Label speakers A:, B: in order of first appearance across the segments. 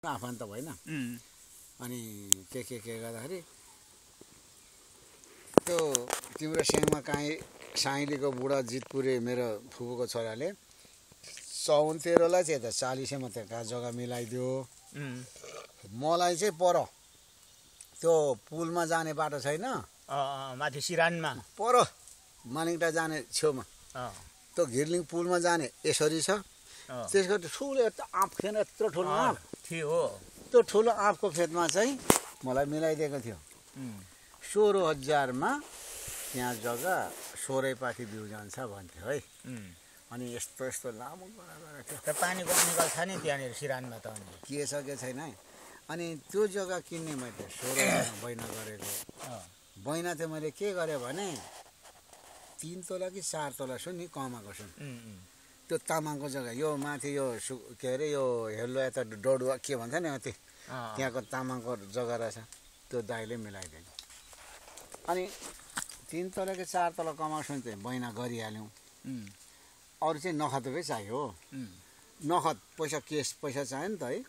A: आफन्त होइन। अनि के गर्दाखेरि त्यो तिम्रो स्याङमा काहीँ साइलीको बुढा जितपुरे मेरो फुपूको छोराले 54 चाहिँ यता 40 मात्रै जग्गा मिलाइदियो। मलाई चाहिँ पर त्यो पुलमा जाने बाटो छैन,
B: माथि सिरानमा
A: पर मालिङटा जाने छेउमा त्यो घिर्लिङ पुलमा जाने यसरी छ। त्यसको ठुलो आँप थिएन, यत्रो ठुलो आँप
B: थियो।
A: त्यो ठुलो आँपको फेदमा चाहिँ मलाई मिलाइदिएको थियो। 16,000 त्यहाँ जग्गा 16 पाखी बिउ जान्छ भन्थ्यो है। अनि यस्तो लामो गरेको थियो।
B: पानी निकाल्छ नि त्यहाँनिर सिरानमा त
A: के छ के छैन है। अनि त्यो जग्गा किन्ने मैले 16 बैना गरेको। बैना चाहिँ मैले के गरेँ भने 3 तोला कि 4 तोला छु नि कमाएको छु। त्यो तामाङको जग्गा यो माथि यो के अरे यो हेलो यता डोडुवा के भन्छ नि त्यहाँको तामाङको जग्गा रहेछ। त्यो दाइले मिलाइदियो। अनि 3 तोला कि 4 तोला कमाएको छु चाहिँ बैना गरिहाल्यौँ। अरू चाहिँ नखतकै चाहियो। नखत पैसा केस पैसा चाहियो नि त है।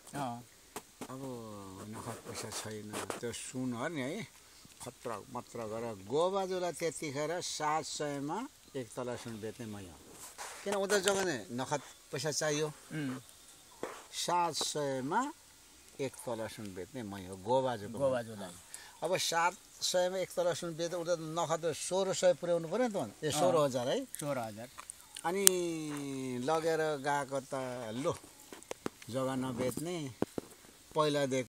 A: अब नखत पैसा छैन। त्यो सुन हो नि है, खतरा मात्र गरेर गोबाजुलाई त्यतिखेर 700 1 तोला सुन बेच्ने मै हो। किन उता जग्गा नै नखत पैसा चाहियो। 700 1 तोला सुन बेच्ने मै हो गोबाजुलाई। अब 700 1 तोला सुन बेच्दा उता नखत 1600 पुर्याउनु पऱ्यो नि त। 16,000 है,
B: 16,000।
A: अनि लगेर गएको त लु जग्गा नबेच्ने पहिलादेखि